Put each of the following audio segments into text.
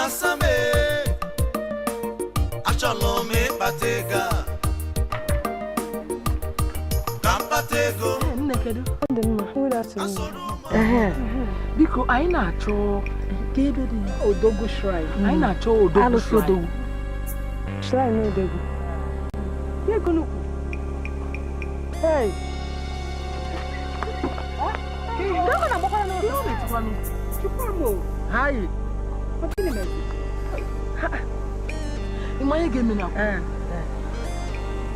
Na-asa m ee. Achọrọ m ịkpata ego a, ka m kpata ego. Nne, kedu? Ọ dị mma. Good afternoon. Biko, anyị na-achọ ka ebe dị Odogwu Shrine. Anyị na-achọ Odogwu Alụsị Shrine. Odogwu. Shrine Odogwu. Ihe ego nnukwu. Hey. Ihe ọ na-etikwanụ? Chukwu m o. Hai. Ọ gịnị mezi? Ịma ihe ga-eme na Ee.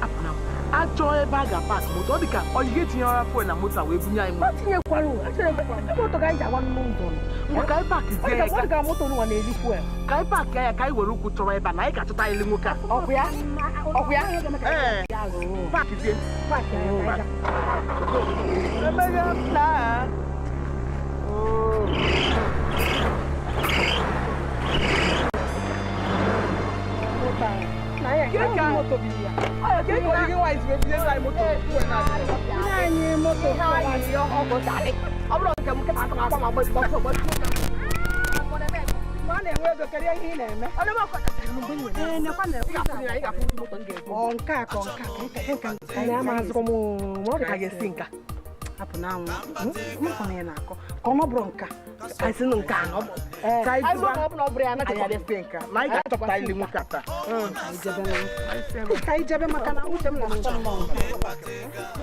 apụna m achọ ebe a ga-apak moto. Ọ dị ka ọ ga-etinye ọra fuel na moto a wee bunye anyị moto. Ọ tinyekwara o. Achọrọ m ebe moto ka anyị ji agba n'ụzọ. Ngwa, ka anyị Ọ pakizie dị ya. ka ọ dị ka moto nwa na-eri fuel. Ka anyị paaki ya, ka anyị were ụkwụ chọrọ ebe a na anyị ga-achọta ili nwoke a. Ọkụ ya? Ọkụ ya? Ee, pakizie. Paaki ya ka anyị gaa. Emeghe m na. Oh. Moto ahụ. Na ya Kee ka- moto bụ ya. Ka ego gị nwaanyị si wee bunye anyị moto fuel na Nye anyị moto. Ọ bụrụ nke m nkịta aka m agba m agba agba agba. Mgbe a na-enwe ego, kedu ihe ị na-eme? Ee, nekwa na Ị ga-afụ ya, ị ga-afụ ụdị moto m ga-ego. Ọ nke a ka ọ nke a ka nke nke Anyị amazịkwa m, ma ọ dị ka ga-esi nka. Hapụ n'anwụ mkpa na ị na-akọ ka ọ nọbụrụ nka. Anyị sị nụ nke a na ọ bụ ka anyị Anyị duba ọ bụ na ọ bụrụ ya anyị anaghị abịa nka na anyị ga-achọpụta ili nwoke a taa. Ka anyị jebe, maka na uche m na-achọ m nọ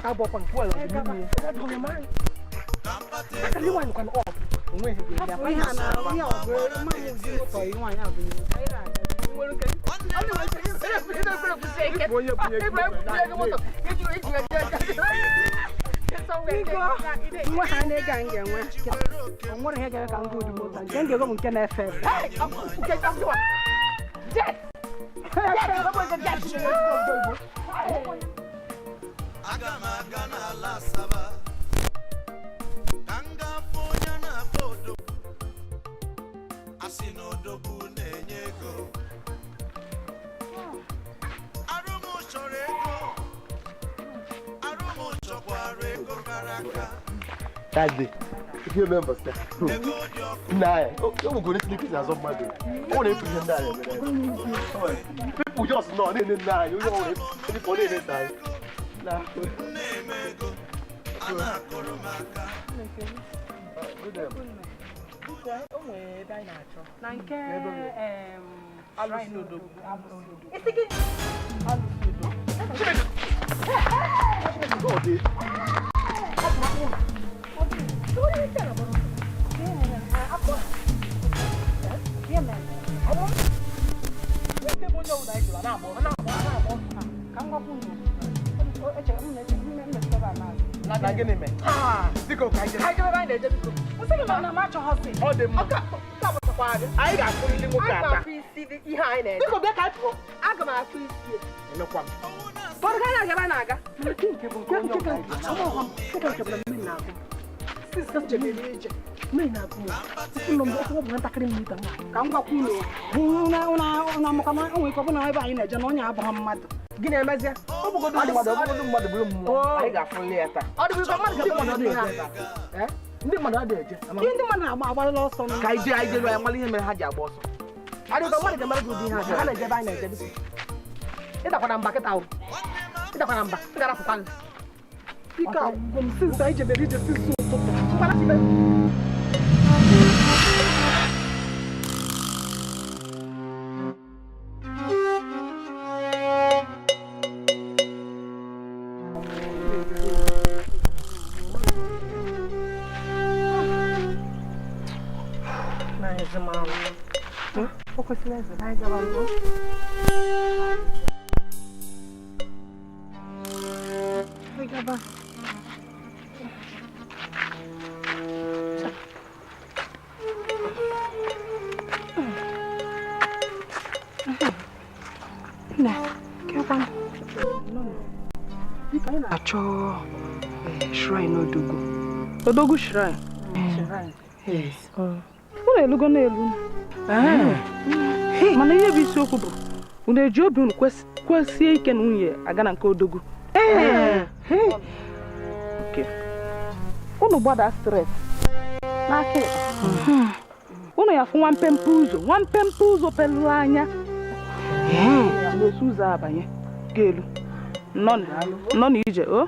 Abụọkwa nke fuel ọ dị n'ime ya. Aka ndị nwaanyị kwana ọ onweghị ga-eji Hapụ ihe a na ihe ọ bụ mmanụ ụdị moto ihe nwaanyị a bụ ihe. Anyị na-aga. Ịbụ onye bunye gị moto. Biko, nwe ha na ego a m ga-enwe, o nwere ihe ga-eme ka m goo ụdị moto a. Nke m ga-ego bụ nke na-efe efe. Jet! Aga m aga n'ala Asaba ka m gaa-afụ onye a na-akpọ Odogwu. A sị na Odogwu na-enye ego. Arụ m chọrọ ego, arụ m chọkwara ego kara aka. That day, if you remember, sir. Ego dị ọkụ. Nna anyị, o nwegoro Chineke si azọ mmadụ. O nwere efu ihe ndị anyị mere. People just nọ na-ene nna anyị, onye ọbụla efu ọ na-ene nna anyị. Na Na-eme ego a na-akụrụ m aka. O nwere ebe anyị na-achọ. Na nke Alụsị Odogwu. Isi gị. Alụsị Odogwu. God, eh. Nke bụ onye ọbụla anyị jụrụ, a na-agba ọ na-agba ọ na-agba ọsọ. Ka m gwakwa unu, echere m na-eche m mmetụta ebe a maazị. Na gịnị mee? Biko, ka anyị jebe. Anyị jebe ebe anyị na-eje, biko. Nsị gị na m achọghọsị. Ọ dị mma. Nke a gbasakwa gị. Anyị ga-akụrịrị nwoke a taa. Isi ihe anyị na-eje. Biko, bịa ka anyị pụọ. Aga m akụ isi. Emekwa m. Bọrọ ka anyị na-aga ebe a na-aga. Nke nke bụ nke onye ọbụla anyị jụrụ. Nke nke bụ na mmiri na-agụ m. Sisi ije. Mmiri na-agụ m. Ụlọ m ọkụ bụ ntakịrị mmiri ka m na-aṅụ. Ka m gwakwa unu, na amakwa na o nwere ike ọ bụ na ebe anyị na-eje na onye abụghị mmadụ. Gị na-emezie? Ọ bụgodu mmadụ, ọ bụgodu mmadụ bụrụ mmụọ. Anyị ga-afụrịrị ya taa. Ọ dịbụ ka mmadụ Ndị mmadụ adịghị eje ebe a. Eh? Ndị mmadụ adịghị eje. Ihe ndị mmadụ na-agba agbalịla ọsọ nụ. Ka anyị jee, anyị jee ya mara ihe mere ha ji agba ọsọ. Adịghị mmadụ ga-emere gị ụdị ihe a. Ha na-eje ebe anyị na-eje, biko. Ịdakwana mba kịta o. Ịdakwana mba, m ga-arapụkwa gị. Ike agwụgwọ m since anyị jebere ije since ụtụtụ. Ngwara chibe. Na-ezi m ahụ. O kwesịrị eze ka anyị gaba nụ. Anyị gaba. Nne, kekwa. Biko, anyị na-achọ shrine Odogwu. Odogwu Shrine. Yes. Unu elugo n'elu. Mana ihe bụ isiokwu bụ, unu eji obi unu kwesie ike na nwunye aga na nke Odogwu? Okay. Unu gbada straight n'aka ekpe. Unu ya fụ nwa mpempe ụzọ, nwa mpempe ụzọ pelụ anya. Na-esi ụzọ abanye ga-elu. Nọ na ije o.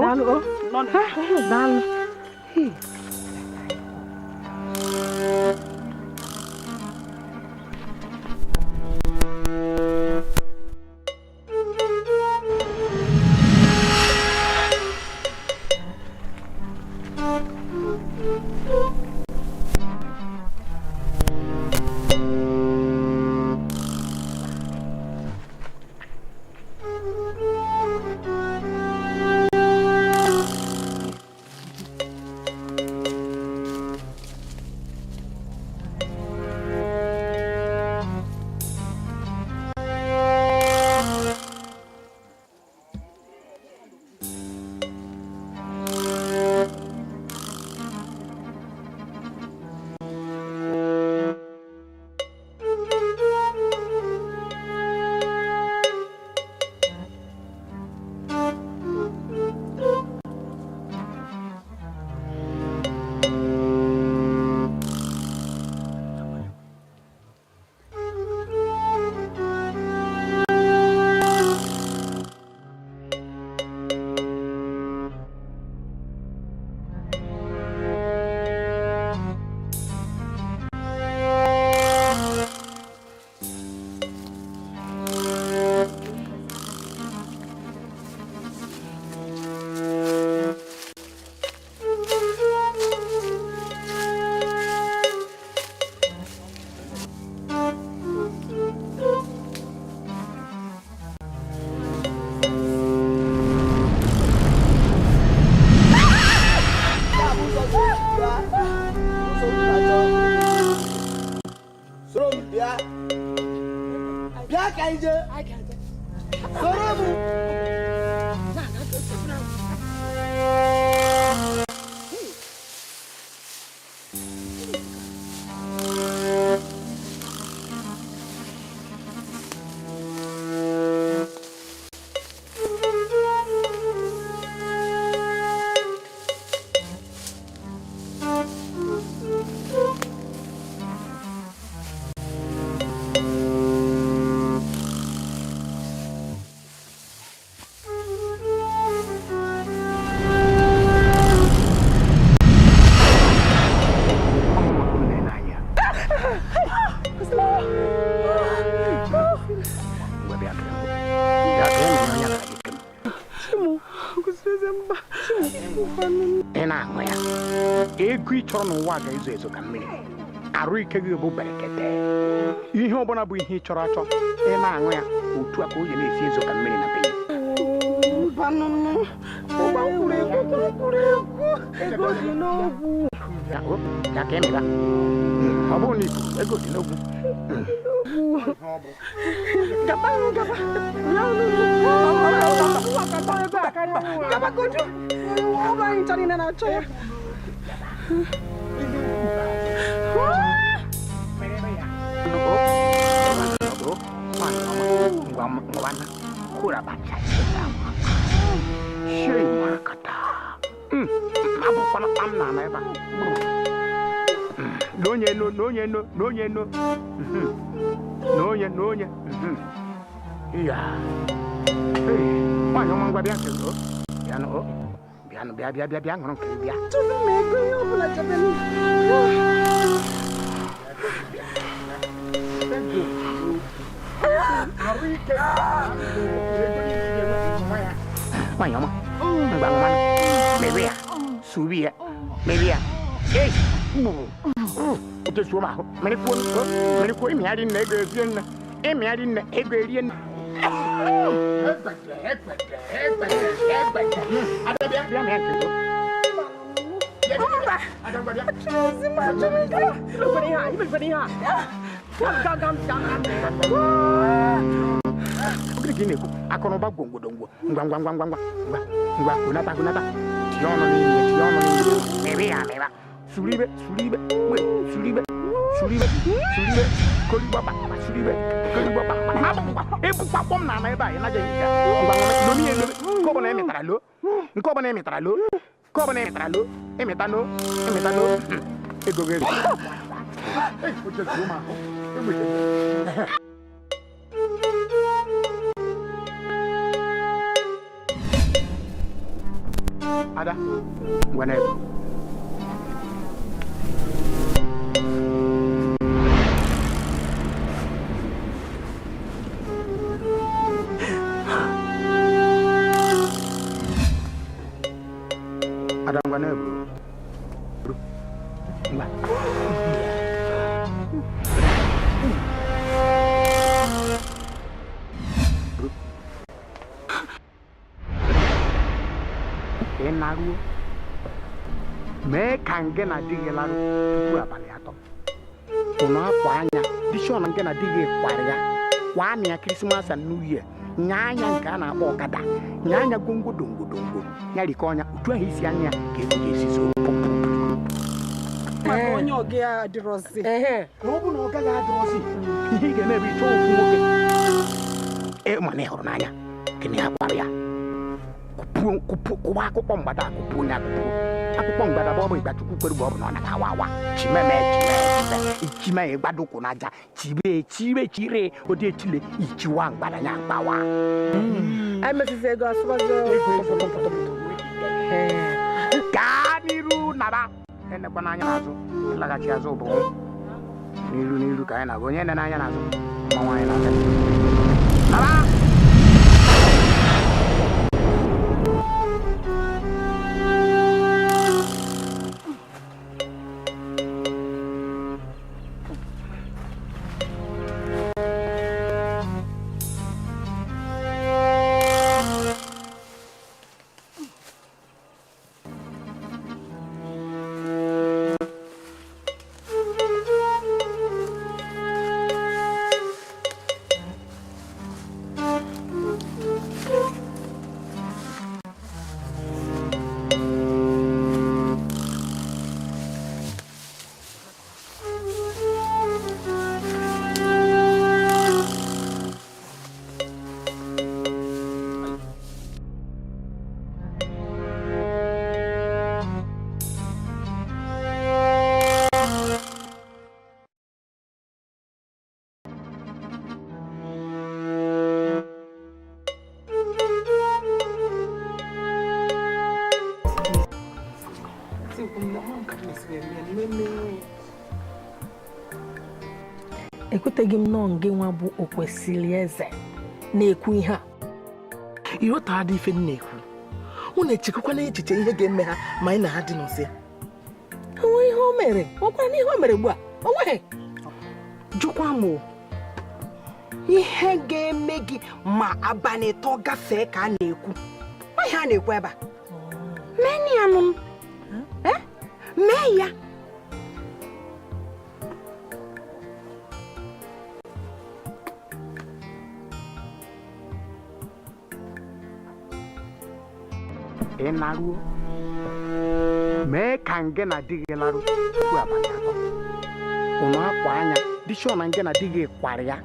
Daalụ o. Daalụ. Ego ị chọrọ n'ụwa ga-ezo ezo ka mmiri. Arụ ike gị bụ berekete. Ihe ọbụla bụ ihe ị chọrọ achọ, ị na-aṅụ ya otu a ka o ji na-esi ezo ka mmiri na be ya. Ya ka emela. Ọ bụrụ na ibu ego dị n'ogwu. Akọnụba gwongwodongwo ngwa ngwa ngwa ngwa ngwa ngwa hunata hunata tinye ọnụ n'ime tinye ọnụ n'ime mebe ya meba suribe suribe we suribe suribe suribe korigba ba suribe korigba ba abụkwa ebukwa kpọm na ana ebe a ị naghị ehicha ngwa ngwa lomi ya elomi nke ọbụla emetara lo nke ọbụla emetara lo nke ọbụla emetara lo emeta no emeta no ego gị. Ei, o jezuo m ahụ. Egbe. Ada, ngwa n'ebe. Ada, ngwa n'ebe. Ngwa. Ị na-aruo mee ka nge na di gị larụ tupu abalị 3. Ụnụ akwa anya dishon nke na di gị kwara ya kwa na ya Krismas and New Year, nya anya nke a na-akpọ ọkada, nya anya gwongwo dongwo dongwo ya rikọ ọnya otu ahụ isi anya ka ego ga-esi zo. Maka onye ọga ya adịrọzi. Na ọ bụ na ọ gaghị adịrọzi, ihe ị ga-eme bụ ịchọ ofu nwoke ịma na ị hụrụ n'anya gịnị ya kwara ya kụwa akụkpọ mgbada akụpụ onye akụpụ akụkpọ mgbada bụ ọ bụ ịgba Chukwu kwere bụ ọ bụ na ọ na awa awa chimeme chime chime ịgbado ụkwụ n'aja chibe chibe chire ode echile ichiwa mgbada ya gbawa. Emesizi ego asụbazi. Gaa n'iru naba enekwa n'anya n'azụ ịlaghachi azụ bụ n'iru n'iru ka anyị na-agụ onye nne n'anya n'azụ mmanwụ anyị na-aga naba. Ekweteghị m nọọ ngị nwa bụ Okwesili eze na-ekwu ihe a. Ịghọta adị ife m na-ekwu. Unu echekwana echiche ihe ga-eme ha ma anyị na ha dị n'ọsị ya. Onwe ihe o mere, ọkwara n'ihe o mere ugbu a, o nweghị. Jụkwa m o, ihe ga-eme gị ma abalị 3 gafee ka a na-ekwu. Ọ ihe a na-ekwu ebe a. Mee ya nụ. Mee ya. Ị na-aruo mee ka nge na di gị larụ tupu abalị 3. Ụnụ akwa anya dishon nke na di gị kwara ya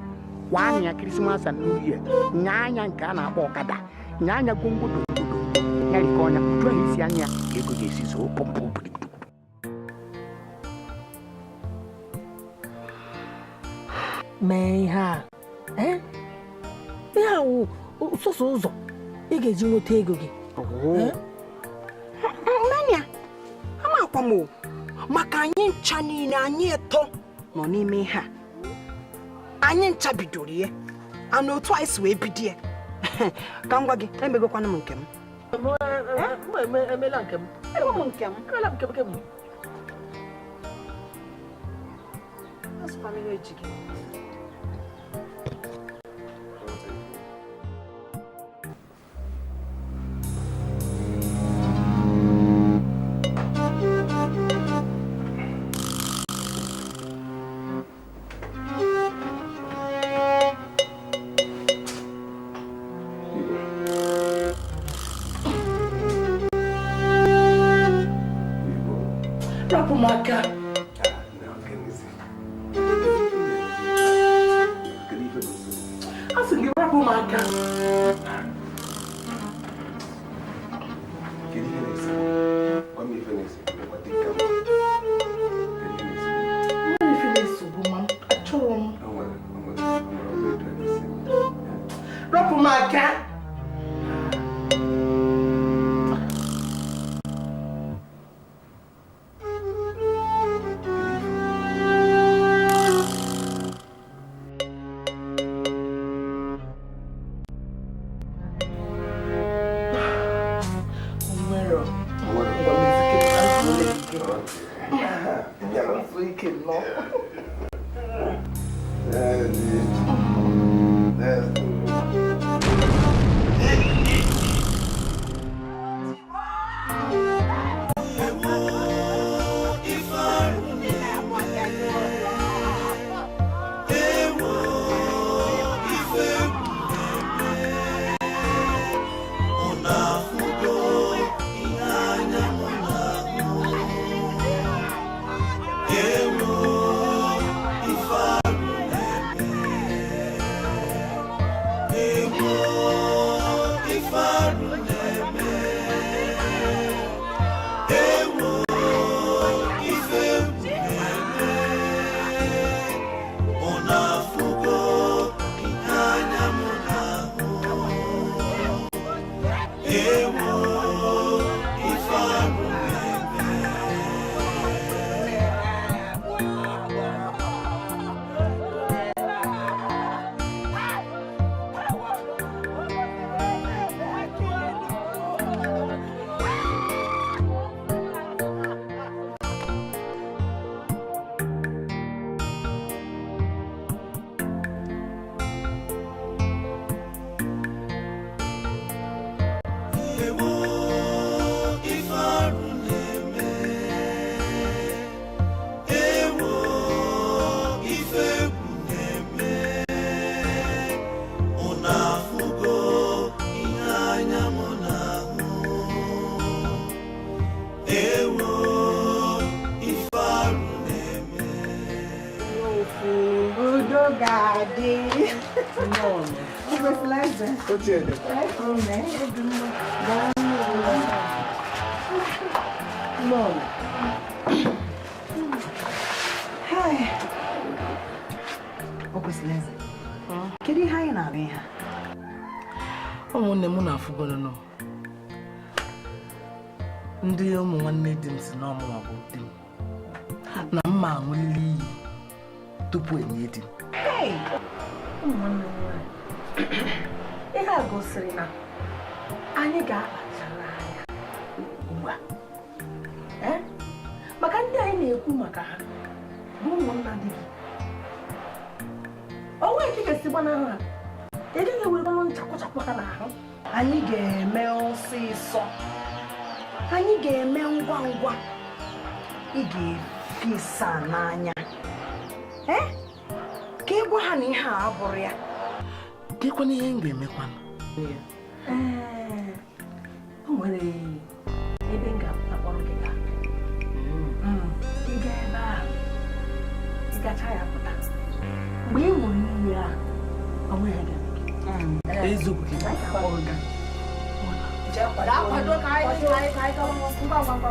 kwa na ya Krismas and New Year, nya anya nke a na-akpọ ọkada, nya anya gwongwo dongwo dongwo ya rikọ ọnya otu ahụ isi anya ka ego ga-esi zo pọmpụ. Mee ihe a, ihe a wụ sọsọ ụzọ ị ga-eji nweta ego gị. Mmanya amakwa m o, maka anyị ncha niile anyị 3 nọ n'ime ihe a. Anyị ncha bidoro ya ana otu anyị si wee bido ya. Ka m gwa gị, emegokwana m nke m. Emela nke m. Emego m nke m. Emela m nke m kemgbe. Asụkwa m ihe eji gị. Rapụ m aka. A sị gị rapụ m aka. Nwere ife na-esogbu. Udo ga-adị. Okwesịrị eze. Okwesịrị eze. Kedu ihe anyị na-arụ ihe a? Ụmụnne m na-afụgonụnụ ndị ụmụ nwanne di m si na ọmụnwa bụ di m na mma aṅụlili iyi tupu enye di m. Ụmụ nwanne m nwaanyị, ihe a gosiri na anyị ga-akpachara anya ugbu a. Maka ndị anyị na-ekwu maka ha bụ ụmụnna di gị. O nweghị ka ị ga-esi gbanahụ ha. Ị gaghị ewere ọnụ nchakwụchapụ ha n'ahụ. Anyị ga-eme ọsịsọ. Anyị ga-eme ngwa ngwa. Ị ga-efisa n'anya. Ka ị gwa ha na ihe a abụrụ ya. Kekwana ihe m ga-emekwanụ? Ee, o nwere ebe m ga-akpọrọ gị gaa. Ị gaa ebe ahụ, ị gacha ya pụta. Mgbe ị ṅụrụ iyi ahụ, o nweghị ihe ga-eme gị. Eziokwu gị. Anyị ga-akpọrọ gị gaa. Gaa kwado ka anyị gawa ngwa ngwa ngwa ngwa.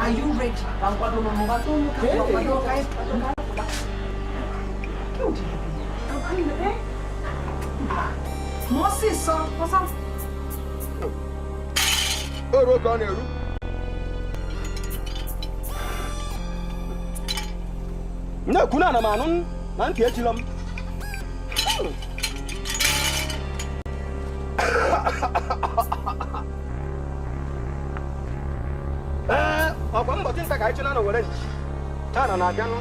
Are you ready? Kwado ka anyị pụta. Ma ọsịsọ, ọsọ. O ruo ka ọ na-eru. Na-ekwu na ana m anụ na ntị echila m. Ee, ọkwa mbọchị nta ka anyị chụ na were nchi. Taa na-abịanụ.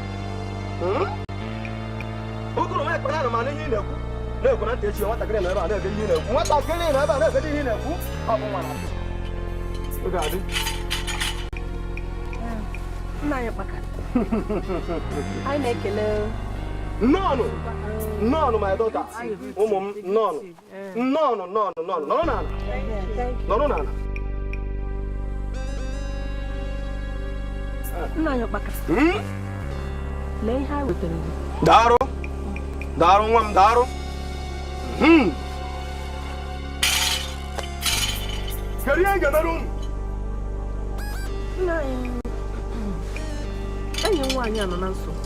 Ụgụrụ m ekpere ana m anụ ihe ị na-ekwu. Na-ekwu na ntị echi nwatakịrị nọ ebe a na-ege ihe ị na-ekwu. Nwatakịrị nọ ebe a na-ege ihe ị na-ekwu. Ọ bụ nwa na-abịa. Ọ ga-adị. Nna anyị kpakara. Anyị na-ekele Nnọọnụ, nnọọnụ my daughter, ụmụ m nnọọnụ, nnọọnụ nnọọnụ nnọọnụ, nọrọ n'ala, nọrọ n'ala. Nna anyị kpakara. Lee ihe anyị wetara gị. Daarụ, daarụ nwa m daarụ. Kedu ihe m ga-emere unu? Nna anyị, enyi m nwaanyị a nọ na nsogbu.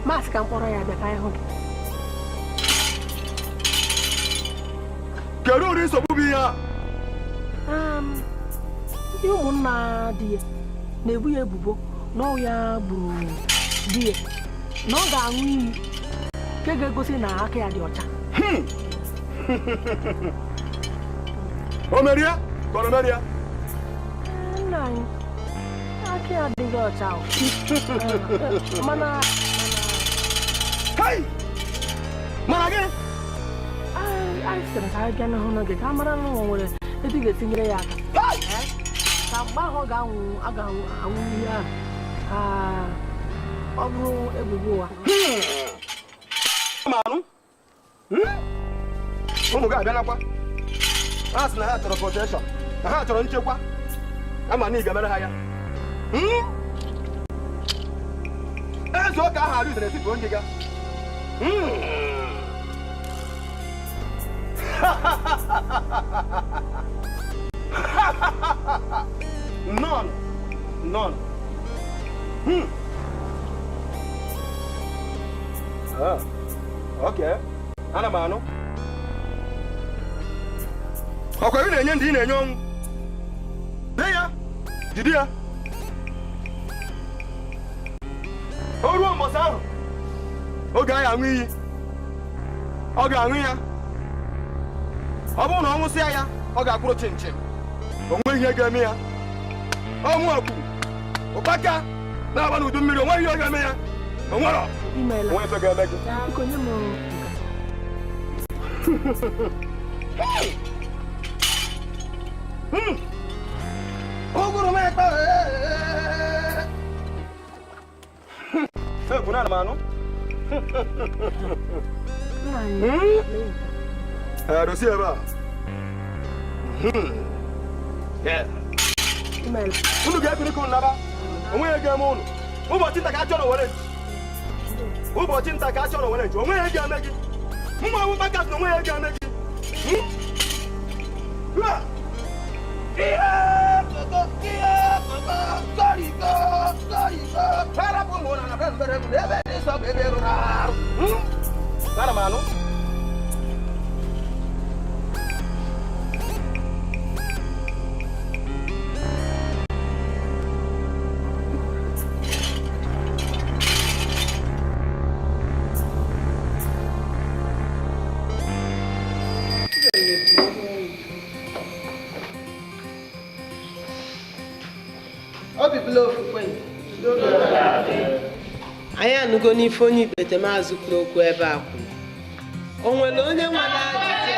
Maasị ka mkpọrọ ya bịa ka anyị hụ gị. Kedu ụdị nsogbu bụ ihe a? Ndị ụmụnna di ya na-ebu ya ebubo na ọ ya gburu di ya, na ọ ga-aṅụ iyi nke ga-egosi na aka ya dị ọcha. O merie? Ka ọ merie? Nna anyị, aka ya adịghị ọcha o. Mana Hey! Mana gịnị? Anyị sịrị ka anyị bịa n'ahụ n'oge ka a mara na ụwa nwere etu ị ga-etinyere ya aka. Ka mgbe ahụ ọ ga-anwụ a ga-anwụ ihe ahụ ka ọ bụrụ ebubo ụwa. Manụ? Ụmụ gị abịalakwa. Ha sị na ha chọrọ protection, na ha chọrọ nchekwa. Ama na ị ga-emere ha ya. Eze ụka ahụ arụzere n'etiti onye ga. None. None. Ah, okay. Ana m anụ. Ọkwa ị na-enye ndị ị na-enye ọnwụ. Dee ya. Jide ya. O ruo mbọsị ahụ, oge anyị aṅụ iyi. Ọ ga-aṅụ ya. Ọ bụrụ na ọ ṅụsịa ya, ọ ga-akwụrụ chim chim. O nweghị ihe ga-eme ya. Ọnwụ akwụ. Ụkpaka na-agba n'udu mmiri, o nweghị ihe ọ ga-eme ya. O nwere. Imeela. O nweghị ife ga-eme gị. Biko nye m nke. Ụgụrụ m ekpe. Ekwu na ana m anụ. Nna anyị, lee nke. Ee, dosie ebe a. Yeah. Imeela. Unu ga-ebiri ka unu naba. O nweghị ga-eme unu. Ụbọchị nta ka a chọrọ were nchi. Ụbọchị nta ka a chọrọ were nche, onwe ya ga-eme gị. Mma ọbụ bakas na onwe ya ga-eme gị. Ana m anụ. Obi bụla ofufe anyị anụgo n'ife onye ikpete maazị kwuru okwu ebe a kwuru. O nwere onye nwere ajụjụ?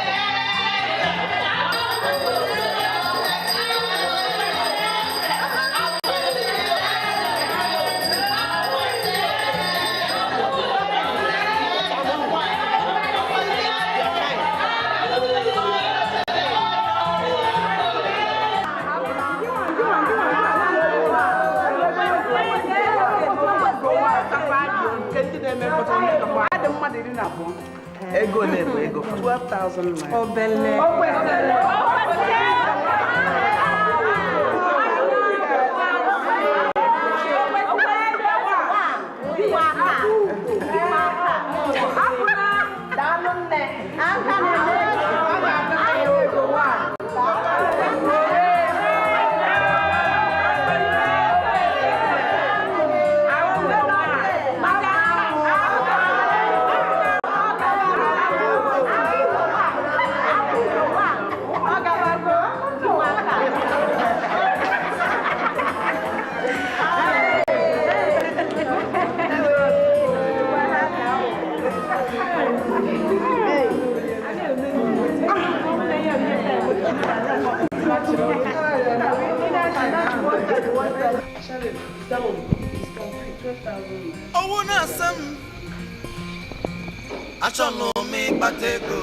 Ego ole bụ ego? 12,000 naira. Obele. Owu na-asa m, achọlụ m ịkpata ego.